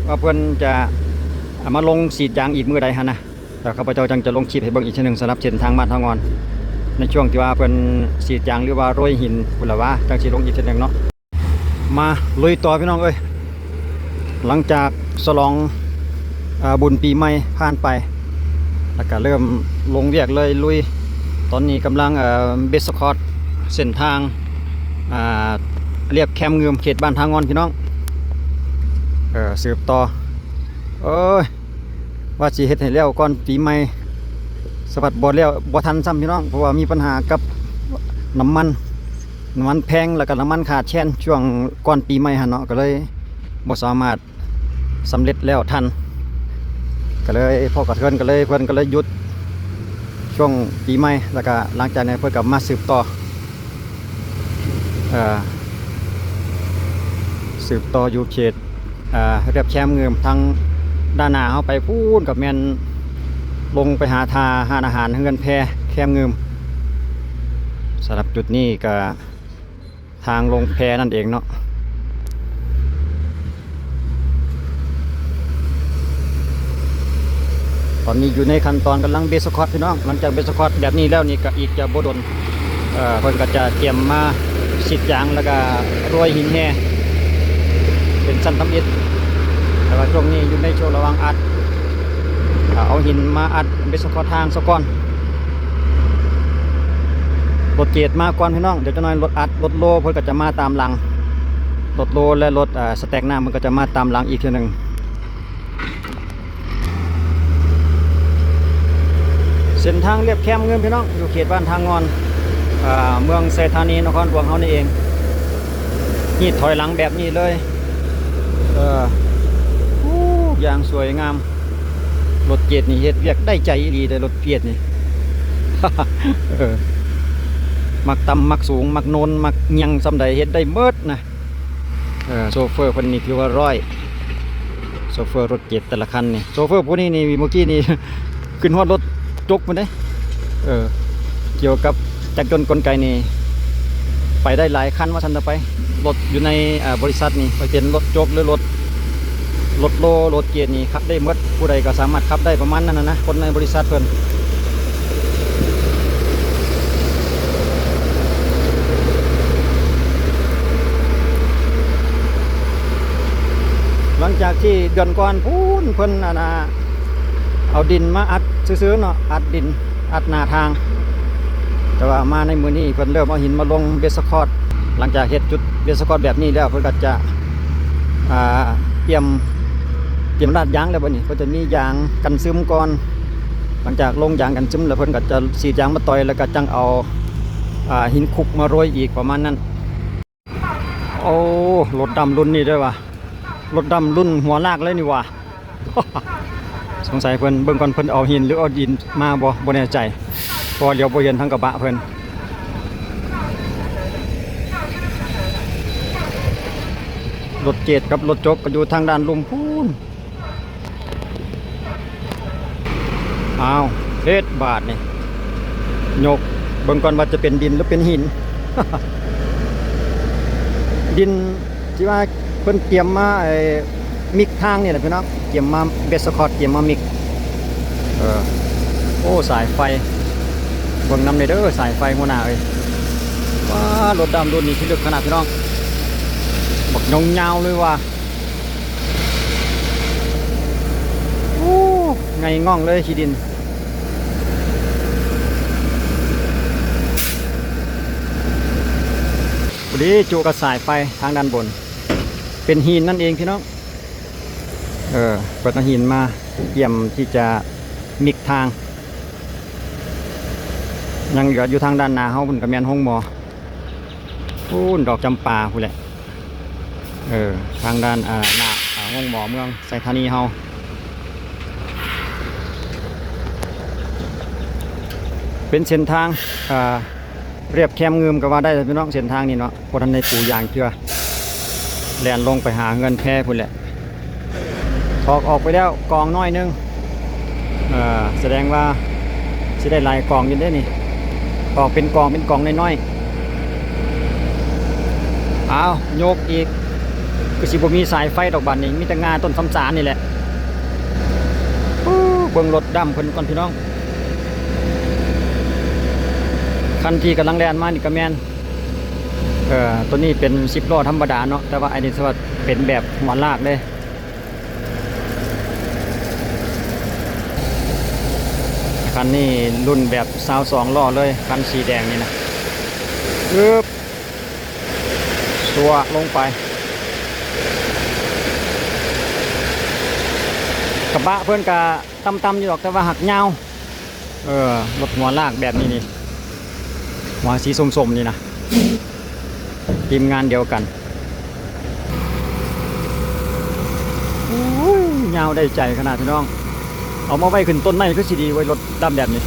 ວ່າເພິ່ນຈະ ອ່າ ມາລົງສີດຢາງອີກມື້ໃດຫັ້ນນະ. ແລ້ວຂ້າພະເຈົ້າຈັ່ງຈະລົງຄລິບໃຫ້ເບິ່ງອີກເທື່ອໜຶ່ງ ສຳລັບເສັ້ນທາງບ້ານທາງງອນ ໃນຊ່ວງທີ່ວ່າເພິ່ນສີດຢາງ ຫຼືວ່າໂລຍຫີນພຸ້ນລະຫວາ ຈັ່ງຊິລົງອີກເທື່ອໜຶ່ງເນາະ. ມາລຸຍຕໍ່ພີ່ນ້ອງເອີຍ ຫຼັງຈາກສະຫຼອງ ອາ ບຸນປີໃໝ່ຜ່ານໄປ ແລ້ວກະເລີ່ມລົງວຽກເລີຍ ລຸຍ. ຕອນນີ້ກຳລັງ ເອີ ເບສຄອດເສັ້ນທາງ ອາ ລຽບແຄມງື່ມ ເຂດບ້ານທ່າງ່ອນພີ່ນ້ອງ ເອີ ສືບຕໍ່. ໂອ້ຍ ວ່າຊິເຮັດໃຫ້ແລ້ວກ່ອນປີໃໝ່ ສະບັດບໍ່ແລ້ວ ບໍ່ທັນຊ້ຳພີ່ນ້ອງ ເພາະວ່າມີບັນຫາກັບນ້ຳມັນ ນ້ຳມັນແພງ ແລ້ວກະນ້ຳມັນຂາດແຄນຊ່ວງກ່ອນປີໃໝ່ຫັ້ນເນາະ ກະເລີຍບໍ່ສາມາດສຳເລັດແລ້ວທັນ ກະເລີຍ ພໍກະເທີນ ກະເລີຍ ເພິ່ນກະເລີຍຢຸດຊ່ວງປີໃໝ່ ແລ້ວກະຫຼັງຈາກນັ້ນເພິ່ນກະມາສືບຕໍ່ ເອີ ສືບຕໍ່ຢູ່ເຂດ ເອີ ລຽບແຄມງື່ມ ທາງດ້ານໜ້າເຮົາໄປພຸ້ນກະແມ່ນລົງໄປຫາທ່າຮ້ານອາຫານເຮືອນແພແຄມງື່ມ. ສຳລັບຈຸດນີ້ກະທາງລົງແພນັ້ນເອງເນາະ. ຕອນນີ້ຢູ່ໃນຂັ້ນຕອນກຳລັງເບສຄອດພີ່ນ້ອງ. ຫຼັງຈາກເບສຄອດແບບນີ້ແລ້ວນີ້ກະອີກຈະບໍ່ດົນ ເອີ ເພິ່ນກະຈະກຽມມາສີດຢາງ ແລ້ວກະໂລຍຫີນແຮ່ເປັນຊັ້ນທຳອິດ. ແຕ່ວ່າຊ່ວງນີ້ຢູ່ໃນຊ່ວງລະຫວ່າງອັດ ເອົາຫີນມາອັດເບສຄອດທາງສາກ່ອນ. ລົດເກດມາກ່ອນພີ່ນ້ອງ ດຽວຈັກໜ້ອຍລົດອັດ ລົດໂລເພິ່ນກະຈະມາຕາມຫຼັງ ລົດໂລ ແລະ ລົດ ເອີ ສະແຕັກນ້ຳເພິ່ນກະຈະມາຕາມຫຼັງອີກເທື່ອໜຶ່ງ. ເສັ້ນທາງລຽບແຄມງື່ມພີ່ນ້ອງ ຢູ່ເຂດບ້ານທ່າງ່ອນ ເມືອງໄຊທານີ ນະຄອນຫຼວງເຮົານີ້ເອງ. ຮີດຖອຍຫຼັງແບບນີ້ເລີຍ ເອີ ໂອ້ ຢ່າງສວຍງາມ. ລົດເກດນີ້ເຮັດວຽກໄດ້ໃຈອີ່ຫຼີເດ້ ລົດເກດນີ້ ເອີ ມັກຕ່ຳ ມັກສູງ ມັກໂນນ ມັກຫຍັງສ່ຳໃດເຮັດໄດ້ໝົດນະ. ເອີ ໂຊເຟີເພິ່ນນີ້ຖືວ່າຮ້ອຍ ໂຊເຟີລົດເຈັດແຕ່ລະຄັນນີ້. ໂຊເຟີຜູ້ນີ້ນີ້ ເມື່ອກີ້ນີ້ຂຶ້ນຮອດລົດຈົກພຸ້ນເດ້. ເອີ ກ່ຽວກັບຈັກຍົນກົນໄກນີ້ ໄປໄດ້ຫຼາຍຄັນວ່າຊັ້ນເຖາະໄປ. ລົດຢູ່ໃນ ເອີ ບໍລິສັດນີ້ ບໍ່ວ່າເປັນລົດຈົກ ຫຼື ລົດ ລົດໂລ ລົດເກດນີ້ ຂັບໄດ້ໝົດ ຜູ້ໃດກະສາມາດຂັບໄດ້ປະມານນັ້ນນະ ຄົນໃນບໍລິສັດເພິ່ນ. ຫຼັງຈາກທີ່ເດືອນກ່ອນພຸ້ນ ເພິ່ນ ອັນນ່າ ເອົາດິນມາອັດຊື່ໆເນາະ ອັດດິນ ອັດໜ້າທາງ. ແຕ່ວ່າມາໃນມື້ນີ້ເພິ່ນເລີ່ມເອົາຫີນມາລົງເບສຄອດ. ຫຼັງຈາກເຮັດຈຸດເບສຄອດແບບນີ້ແລ້ວ ເພິ່ນກະຈະ ອ່າ ຕຽມ ຕຽມລາດຢາງແລ້ວບັດນີ້ ເພິ່ນຈະມີຢາງກັນຊຶມກ່ອນ. ຫຼັງຈາກລົງຢາງກັນຊຶມແລ້ວ ເພິ່ນກະຈະສີດຢາງມາຕ່ອຍ ແລ້ວກະຈັ່ງເອົາ ອ່າ ຫີນຄຸກມາໂລຍອີກປະມານນັ້ນ. ໂອ້ ລົດດຳລຸ້ນນີ້ເດີວ່າ ລົດດຳລຸ້ນຫົວລາກເລີຍນີ້ຫວ່າ. ສົງໄສເພິ່ນ ເບິ່ງກ່ອນ ເພິ່ນເອົາຫີນ ຫຼື ເອົາດິນມາບໍ່ ບໍ່ແນ່ໃຈ ເພາະວ່າຫຼຽວບໍ່ເຫັນທາງກະບະເພິ່ນ. ລົດເກດກັບລົດຈົກກະຢູ່ທາງດ້ານລຸ່ມພຸ້ນ. ອ້າວ ເຮັດບາດນີ້ ຍົກເບິ່ງກ່ອນວ່າຈະເປັນດິນ ຫຼື ເປັນຫີນ. ດິນທີ່ວ່າເພິ່ນກຽມມາ ໄອ້ ມິກທາງນີ້ແຫຼະພີ່ນ້ອງ ກຽມມາເບສຄອດ ກຽມມາມິກ. ເອີ ໂອ້ ສາຍໄຟ ເບິ່ງນຳແດ່ເດີ ສາຍໄຟຫົວໜ້າເອີຍ. ວ້າ ລົດດຳລຸ້ນນີ້ພິລຶກຂະໜາດພີ່ນ້ອງ ບັກຍາວໆເລີຍວ່າ. ໂອ້ ໃຫຍ່ງ່ອງເລີຍຂີ້ດິນ. ພໍດີຈຸກັບສາຍໄຟທາງດ້ານບົນ ເປັນຫີນນັ້ນເອງພີ່ນ້ອງ. ເອີ ເພິ່ນເອົາຫີນມາກຽມທີ່ຈະມິກທາງ. ຍັງເຫຼືອຢູ່ທາງດ້ານໜ້າເຮົາພຸ້ນກະແມ່ນໂຮງໝໍ. ພຸ້ນ ດອກຈຳປາພຸ້ນແຫຼະ. ເອີ ທາງດ້ານ ເອີ ໜ້າ ເອີ ໂຮງໝໍເມືອງໄຊທານີເຮົາ ເປັນເສັ້ນທາງ ເອີ ລຽບແຄມງື່ມກະວ່າໄດ້ພີ່ນ້ອງ ເສັ້ນທາງນີ້ເນາະ ບໍ່ທັນໄດ້ປູຢາງເທື່ອ ແລ່ນລົງໄປຫາເຮືອນແພພຸ້ນແຫຼະ. ຖອກອອກໄປແລ້ວກອງນ້ອຍໜຶ່ງ ເອີ ສະແດງວ່າຊິໄດ້ຫຼາຍກອງຢູ່ເດ້ນີ້ ອອກເປັນກອງເປັນກອງນ້ອຍໆ. ອ້າວ ຍົກອີກ ຄືຊິບໍ່ມີສາຍໄຟດອກບາດນີ້ ມີແຕ່ງ່າຕົ້ນຊຳສານີ້ແຫຼະ. ໂອ້ ເບິ່ງລົດດຳເພິ່ນກ່ອນພີ່ນ້ອງ. ຄັນທີ່ກຳລັງແລ່ນມານີ້ກໍແມ່ນ ເອີ ໂຕນີ້ເປັນສິບລໍ້ທຳມະດາເນາະ ແຕ່ວ່າອັນນີ້ຖືວ່າເປັນແບບຫົວລາກເດ້. ຄັນນີ້ລຸ້ນແບບຊາວສອງລໍ້ເລີຍ ຄັນສີແດງນີ້ນະ. ອຶບ ຊວກລົງໄປ. ກະບະເພິ່ນກະຕ່ຳໆຢູ່ດອກ ແຕ່ວ່າຫາກຍາວ. ເອີ ລົດຫົວລາກແບບນີ້ນີ້ ຫົວສີສົ້ມໆນີ້ນະ ທີມງານດຽວກັນ. ໂອ້ຍ ຍາວໄດ້ໃຈຂະໜາດພີ່ນ້ອງ. ເອົາມາໄວ້ຂຶ້ນຕົ້ນໄມ້ຄືຊິດີເວີຍ ລົດດຳແບບນີ້.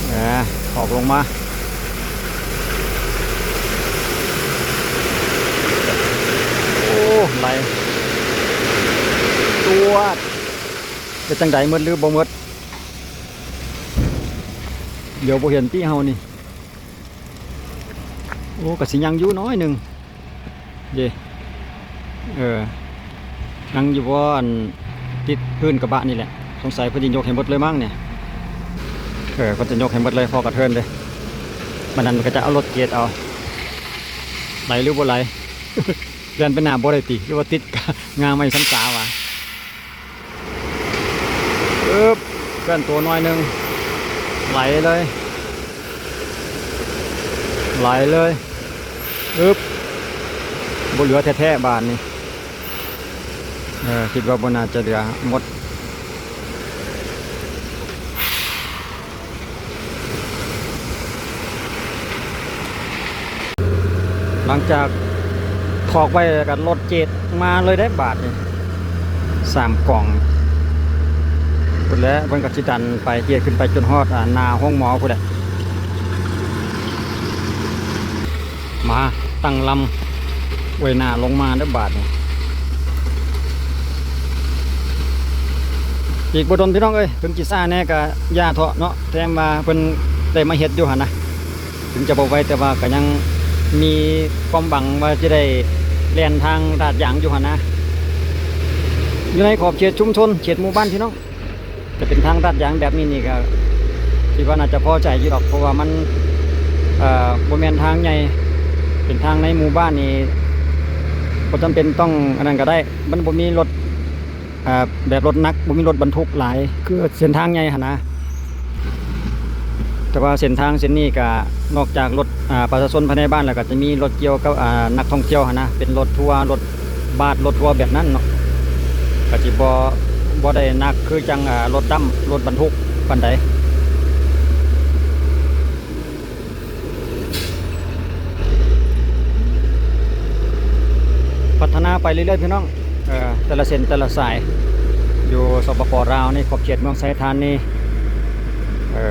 ເອີ ອອກລົງມາ. ໂອ້ ໄຫຼ ຈວດ. ເຮັດຈັ່ງໃດ ໝົດຫຼືບໍ່ໝົດ? ດຽວບໍ່ເຫັນຕິເຮົານີ້. ໂອ້ ກະຊິຍັງຢູ່ໜ້ອຍໜຶ່ງເດ້. ເອີ ຍັງຢູ່ບໍ່? ອັນ ຕິດພື້ນກະບະນີ້ແຫຼະ ສົງໄສເພິ່ນຊິຍົກໃຫ້ໝົດເລີຍມັ້ງນີ້. ເອີ ເພິ່ນຈະຍົກໃຫ້ໝົດເລີຍ ພໍກະເທີນເດ້. ບັດນັ້ນກະຈະເອົາລົດເກດເອົາ ໄຫຼຫຼືບໍ່ໄຫຼ? ແລ່ນໄປໜ້າບໍ່ໄດ້ຕິ ຫຼືວ່າຕິດງ່າໄມ້ຊຳສາຫວາ? ອຶບ ເຄື່ອນຕົວໜ້ອຍໜຶ່ງ ໄຫຼເລີຍ ໄຫຼເລີຍ. ອຶບ ບໍ່ເຫຼືອແທ້ໆບາດນີ້. ເອີ ຄິດວ່າບໍ່ໜ້າຈະເຫຼືອໝົດ. ຫຼັງຈາກຖອກໄວ້ແລ້ວກໍລົດເຈດມາເລີຍເດ້ບາດນີ້ ສາມກອງພຸ້ນແຫຼະ. ເພິ່ນກໍຊິດັນໄປ ເຈດຂຶ້ນໄປຈົນຮອດ ອາ ໜ້າໂຮງໝໍພຸ້ນແຫຼະ. ມາຕັ້ງລຳ ອວຍໜ້າລົງມາເດີ້ບາດນີ້. ອີກບໍ່ດົນພີ່ນ້ອງເອີຍ ເຖິງຊິຊ້າແດ່ກະຢ່າເທາະເນາະ ແຖມວ່າເພິ່ນໄດ້ມາເຮັດຢູ່ຫັ້ນນະ ເຖິງຈະບໍ່ໄວ ແຕ່ວ່າກະຍັງມີຄວາມຫວັງວ່າຈະໄດ້ແລ່ນທາງລາດຢາງຢູ່ຫັ້ນນະ. ຢູ່ໃນຂອບເຂດຊຸມຊົນ ເຂດໝູ່ບ້ານພີ່ນ້ອງ ຈະເປັນທາງລາດຢາງແບບນີ້ນີ້ ກໍຄິດວ່າໜ້າຈະພໍໃຈຢູ່ດອກ ເພາະວ່າມັນ ເອີ ບໍ່ແມ່ນທາງໃຫຍ່ ເປັນທາງໃນໝູ່ບ້ານນີ້ ບໍ່ຈຳເປັນຕ້ອງອັນນັ້ນກໍໄດ້ ມັນບໍ່ມີລົດ ເອີ ແບບລົດໜັກ ບໍ່ມີລົດບັນທຸກຫຼາຍ ຄືເສັ້ນທາງໃຫຍ່ຫັ້ນນະ. ແຕ່ວ່າເສັ້ນທາງເສັ້ນນີ້ກະ ນອກຈາກລົດ ອາ ປະຊາຊົນພາຍໃນບ້ານ ແລ້ວກະຈະມີລົດກ່ຽວກັບ ອາ ນັກທ່ອງທ່ຽວຫັ້ນນະ ເປັນລົດທົວ ລົດບາສ ລົດທົວແບບນັ້ນເນາະ ກະຊິບໍ່ ບໍ່ໄດ້ໜັກຄືຈັ່ງ ອາ ລົດດຳ ລົດບັນທຸກປານໃດ. ພັດທະນາໄປເລື້ອຍໆ ພີ່ນ້ອງ ເອີ ແຕ່ລະເສັ້ນແຕ່ລະສາຍ ຢູ່ ສປປ ລາວ ໃນຂອບເຂດເມືອງໄຊທານີ. ເອີ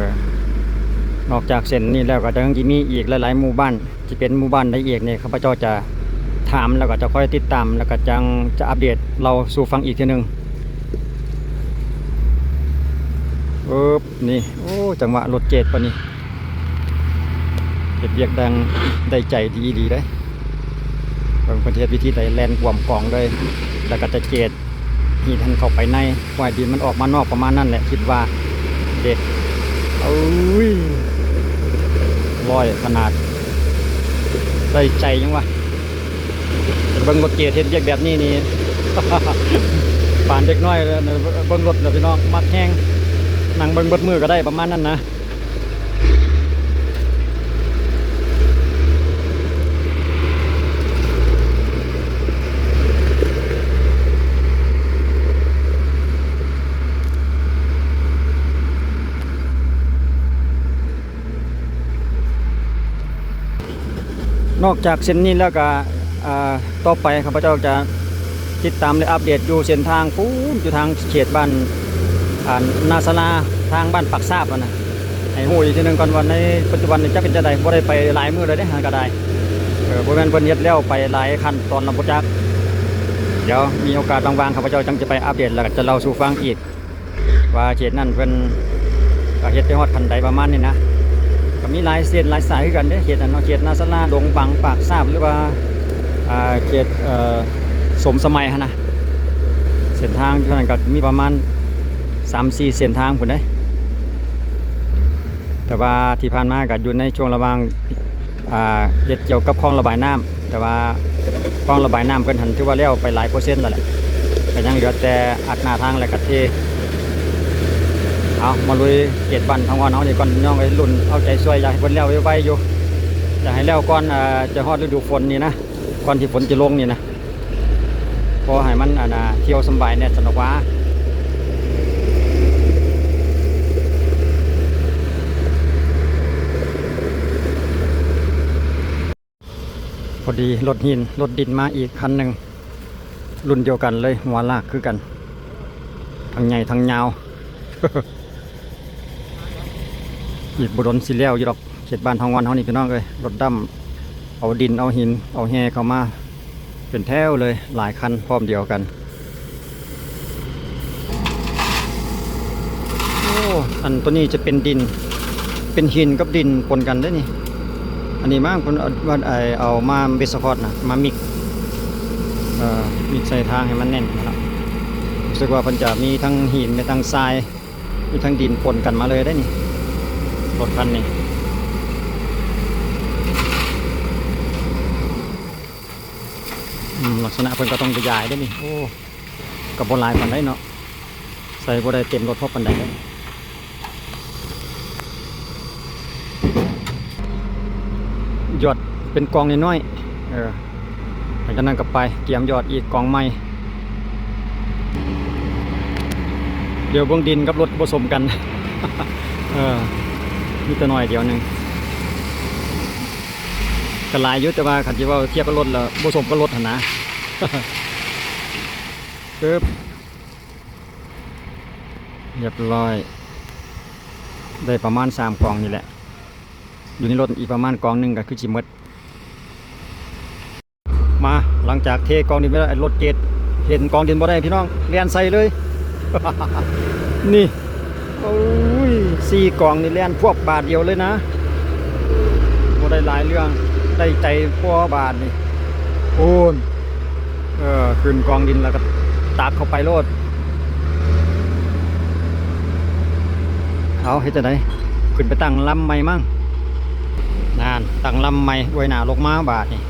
ນອກຈາກເສັ້ນນີ້ແລ້ວ ກໍຍັງຊິມີອີກຫຼາຍໆ ໝູ່ບ້ານ ຊິເປັນໝູ່ບ້ານໃດອີກນີ້ ຂ້າພະເຈົ້າຈະຖາມ ແລ້ວກໍຈະຄອຍຕິດຕາມ ແລ້ວກໍຈັ່ງຈະອັບເດດເລົ່າສູ່ຟັງອີກເທື່ອໜຶ່ງ. ເອີ ນີ້ ໂອ້ ຈັງຫວະລົດເຈດປານນີ້ ເຮັດວຽກດັ່ງໄດ້ໃຈດີອີ່ຫຼີເດ້. ເບິ່ງເພິ່ນເຮັດວິທີໃດ ແລ່ນກວມກອງເລີຍ ແລ້ວກໍຈະເຈດ ຮີດຫັ້ນເຂົ້າໄປໃນ ປ່ອຍດິນມັນອອກມານອກ ປະມານນັ້ນແຫຼະ ຄິດວ່າເດັດ. ເອີຍ ຮ້ອຍຂະໜາດ ໄດ້ໃຈຫຍັງວະ. ເບິ່ງລົດເກດເຮັດວຽກແບບນີ້ນີ້ ປານເດັກນ້ອຍເບິ່ງລົດນະພີ່ນ້ອງ ມັກແຮງ ນັ່ງເບິ່ງເບິດມື້ກໍໄດ້ ປະມານນັ້ນນະ. ນອກຈາກເສັ້ນນີ້ແລ້ວກະ ເອີ ຕໍ່ໄປຂ້າພະເຈົ້າຈະຕິດຕາມ ແລະ ອັບເດດຢູ່ເສັ້ນທາງພຸ້ນ ຢູ່ທາງເຂດບ້ານ ອ່າ ນາສາລາ ທາງບ້ານປາກຊາບຫັ້ນນະ ໃຫ້ຮູ້ອີກເທື່ອໜຶ່ງກ່ອນວ່າ ໃນປັດຈຸບັນນີ້ຈັກເປັນຈັ່ງໃດ ບໍ່ໄດ້ໄປຫຼາຍມື້ແລ້ວເດ້ ຫັ້ນກໍໄດ້. ເອີ ບໍ່ແມ່ນເພິ່ນເຮັດແລ້ວໄປຫຼາຍຂັ້ນຕອນແລ້ວບໍ່ຈັກ. ດຽວມີໂອກາດວ່າງໆ ຂ້າພະເຈົ້າຈັ່ງຈະໄປອັບເດດ ແລ້ວກໍຈະເລົ່າສູ່ຟັງອີກ ວ່າເຂດນັ້ນເພິ່ນກໍເຮັດໄປຮອດຂັ້ນໃດປະມານນີ້ນະ. ກໍມີຫຼາຍເສັ້ນຫຼາຍສາຍຄືກັນເດ້ ເຂດນັ້ນເນາະ ເຂດນາສາລາ ດົງບັງ ປາກຊາບ ຫຼືວ່າ ອ ອ່າ ເຂດ ເອີ ສົມສະໄໝຫັ້ນນະ ເສັ້ນທາງຢູ່ນັ້ນກໍມີປະມານສາມສີ່ເສັ້ນທາງພຸ້ນເດ້. ແຕ່ວ່າທີ່ຜ່ານມາກໍຢູ່ໃນຊ່ວງລະຫວ່າງ ອ່າ ເຮັດກ່ຽວກັບຄອງລະບາຍນ້ຳ ແຕ່ວ່າຄອງລະບາຍນ້ຳເພິ່ນຫັ້ນຖືວ່າແລ້ວໄປຫຼາຍເປີເຊັນແລ້ວແຫຼະ ກໍຍັງເຫຼືອແຕ່ອັດໜ້າທາງແລ້ວກໍເທ. ເອົາ ມາລຸຍເຂດບ້ານທາງອ່ອນເຮົານີ້ກ່ອນພີ່ນ້ອງເອີຍ ລຸ້ນເອົາໃຈຊ່ວຍ ຢາກໃຫ້ເພິ່ນແລ້ວໄວໆຢູ່ ຢາກໃຫ້ແລ້ວກ່ອນ ເອີ ຈະຮອດລະດູຝົນນີ້ນະ ກ່ອນທີ່ຝົນຈະລົງນີ້ນະ ພໍໃຫ້ມັນ ອັນນ່າ ທ່ຽວສຳບາຍແດ່ຊັ້ນດອກຫວາ. ພໍດີລົດຫີນ ລົດດິນມາອີກຄັນໜຶ່ງ ລຸ້ນດຽວກັນເລີຍ ຫົວລາກຄືກັນ ທັງໃຫຍ່ທັງຍາວ. ອີກບໍ່ດົນຊິແລ້ວຢູ່ດອກ ເຂດບ້ານທາງອ່ອນເຮົານີ້ພີ່ນ້ອງເອີຍ ລົດດຳເອົາດິນ ເອົາຫີນ ເອົາແຮ່ເຂົ້າມາເປັນແຖວເລີຍ ຫຼາຍຄັນພ້ອມດຽວກັນ. ໂອ້ ອັນໂຕນີ້ຈະເປັນດິນ ເປັນຫີນກັບດິນປົນກັນເດ້ນີ້. ອັນນີ້ມັນເພິ່ນເອົາ ເອົາມາເບສຄອດນະ ມາມິກ ເອີ ມິກໃສ່ທາງໃຫ້ມັນແໜ້ນຫັ້ນລະ. ຮູ້ສຶກວ່າເພິ່ນຈະມີທັງຫີນ ມີທັງຊາຍ ມີທັງດິນປົນກັນມາເລີຍເດ້ນີ້ ລົດຄັນນີ້. ອືມ ລັກສະນະເພິ່ນກໍຕ້ອງຂະຫຍາຍເດ້ນີ້. ໂອ້ ກໍບໍ່ຫຼາຍປານໃດເນາະ ໃສ່ບໍ່ໄດ້ເຕັມລົດພໍປານໃດເດ້. ຢອດເປັນກອງນ້ອຍໆ ເອີ ຫຼັງຈາກນັ້ນກໍໄປກຽມຢອດອີກກອງໃໝ່. ດຽວເບິ່ງດິນກັບລົດບໍ່ສົມກັນ ເອີ ມີແຕ່ໜ້ອຍດຽວໜຶ່ງ ກໍຫຼາຍຢູ່ ແຕ່ວ່າຄັນຊິເວົ້າທຽບກັບລົດແລ້ວບໍ່ສົມກັບລົດຫັ້ນນະ. ປຶບ ຮຽບຮ້ອຍ ໄດ້ປະມານສາມກອງນີ້ແຫຼະ ຢູ່ໃນລົດອີກປະມານກອງໜຶ່ງກໍຄືຊິໝົດ. ມາ ຫຼັງຈາກເທກອງດິນໄປແລ້ວ ລົດເກດເຫັນກອງດິນບໍ່ໄດ້ພີ່ນ້ອງ ແລ່ນໃສ່ເລີຍ ນີ້. ໂອ້ຍ ສີ່ກອງນີ້ແລ່ນພວບບາດດຽວເລີຍນະ ບໍ່ໄດ້ຫຼາຍເລື່ອງ ໄດ້ໃຈພໍບາດນີ້. ໂອ້ຍ ເອີ ຂຶ້ນກອງດິນແລ້ວກໍຕັກເຂົ້າໄປໂລດ. ເອົາ ເຮັດຈັ່ງໃດ ຂຶ້ນໄປຕັ້ງລຳໃໝ່ມັ້ງ. ນັ້ນ ຕັ້ງລຳໃໝ່ ອວຍໜ້າລົງມາບາດນີ້.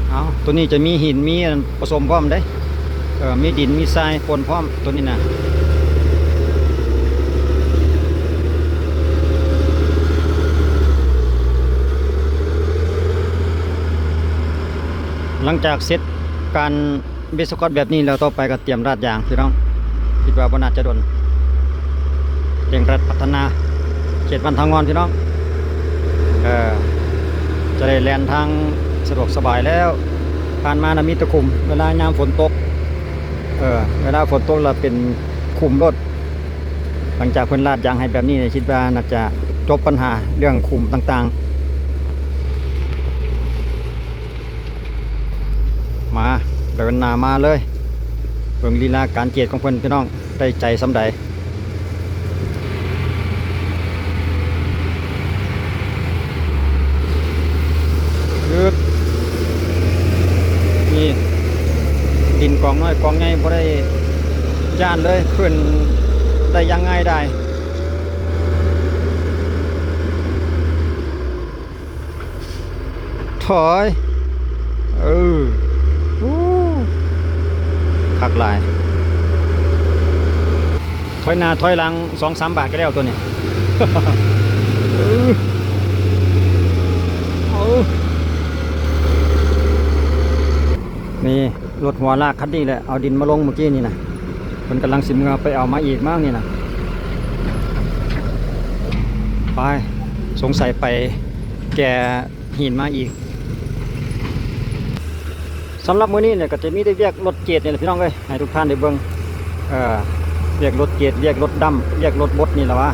ເອົາ ໂຕນີ້ຈະມີຫີນ ມີອັນປະສົມພ້ອມເດ້ ເອີ ມີດິນ ມີຊາຍປົນພ້ອມ ໂຕນີ້ນະ. ຫຼັງຈາກເສັດການ ເບສຄອດແບບນີ້ແລ້ວ ຕໍ່ໄປກໍຕຽມລາດຢາງພີ່ນ້ອງ ຄິດວ່າບໍ່ໜ້າຈະດົນ. ເລັ່ງລັດພັດທະນາເຂດບ້ານທາງງອນພີ່ນ້ອງ ເອີ ຈະໄດ້ແລ່ນທາງສະດວກສະບາຍແລ້ວ. ຜ່ານມານະມີແຕ່ຂຸມ ເວລາຍາມຝົນຕົກ ເອີ ເວລາຝົນຕົກແລ້ວເປັນຂຸມໂລດ. ຫຼັງຈາກເພິ່ນລາດຢາງໃຫ້ແບບນີ້ ຄິດວ່າໜ້າຈະຈົບບັນຫາເລື່ອງຂຸມຕ່າງໆ. ມາ ເດີນໜ້າມາເລີຍ ເບິ່ງລີລາການເກດຂອງເພິ່ນພີ່ນ້ອງ ໄດ້ໃຈສ່ຳໃດ. ອືດ ນີ້ ດິນກອງນ້ອຍກອງໃຫຍ່ບໍ່ໄດ້ຢ້ານເລີຍ ຂຶ້ນໄດ້ຢ່າງງ່າຍດາຍ. ຖອຍ ເອີ ໂອ້ ຄັກຫຼາຍ ຖອຍໜ້າຖອຍຫຼັງສອງສາມບາດກໍແລ້ວໂຕນີ້. ເອີ ເອີ ນີ້ ລົດຫົວລາກຄັນນີ້ແຫຼະ ເອົາດິນມາລົງມື້ກີ້ນີ້ນະ ເພິ່ນກຳລັງຊິເມືອໄປເອົາມາອີກມັ້ງນີ້ນະ. ໄປ ສົງໄສໄປແກ່ຫີນມາອີກ. ສຳລັບມື້ນີ້ນີ້ກໍຈະມີແຕ່ວຽກລົດເກດນີ້ແຫຼະພີ່ນ້ອງເອີຍ ໃຫ້ທຸກທ່ານໄດ້ເບິ່ງ ເອີ ວຽກລົດເກດ ວຽກລົດດຳ ວຽກລົດບົດນີ້ລະວ່າ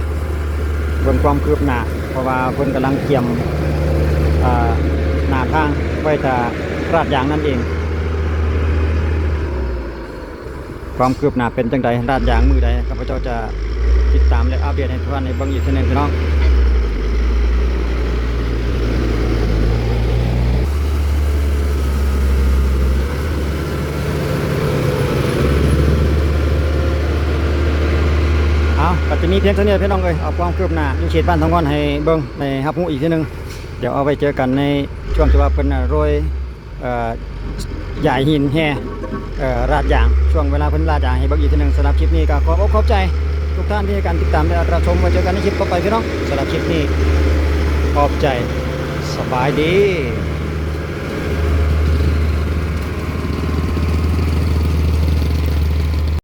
ເບິ່ງຄວາມຄືບໜ້າ ເພາະວ່າເພິ່ນກຳລັງກຽມ ເອີ ໜ້າທາງໄວ້ຖ້າລາດຢາງນັ້ນເອງ. ຄວາມຄືບໜ້າເປັນຈັ່ງໃດ ລາດຢາງມື້ໃດ ຂ້າພະເຈົ້າຈະຕິດຕາມ ແລະ ອັບເດດໃຫ້ທຸກທ່ານໄດ້ເບິ່ງອີກເທື່ອໜຶ່ງພີ່ນ້ອງ. ກໍມີພຽງເທົ່ານີ້ພີ່ນ້ອງເອີຍ ເອົາຄວາມຄືບໜ້າຢູ່ເຂດບ້ານເຕົາງ່ອນໃຫ້ເບິ່ງ ໃຫ້ຮັບຮູ້ອີກເທື່ອໜຶ່ງ. ດຽວເອົາໄວ້ເຈີກັນໃນຊ່ວງທີ່ວ່າເພິ່ນ ອາ ໂລຍ ເອີ ຢາຍຫີນແຮ່ ເອີ ລາດຢາງ ຊ່ວງເວລາເພິ່ນລາດຢາງໃຫ້ເບິ່ງອີກເທື່ອໜຶ່ງ. ສຳລັບຄລິບນີ້ກໍຂອບອົກຂອບໃຈທຸກທ່ານທີ່ໃຫ້ການຕິດຕາມ ແລະ ຮັບຊົມ. ໄວ້ເຈີກັນໃນຄລິບຕໍ່ໄປພີ່ນ້ອງ. ສຳລັບຄລິບນີ້ ຂອບໃຈ ສະບາຍດີ.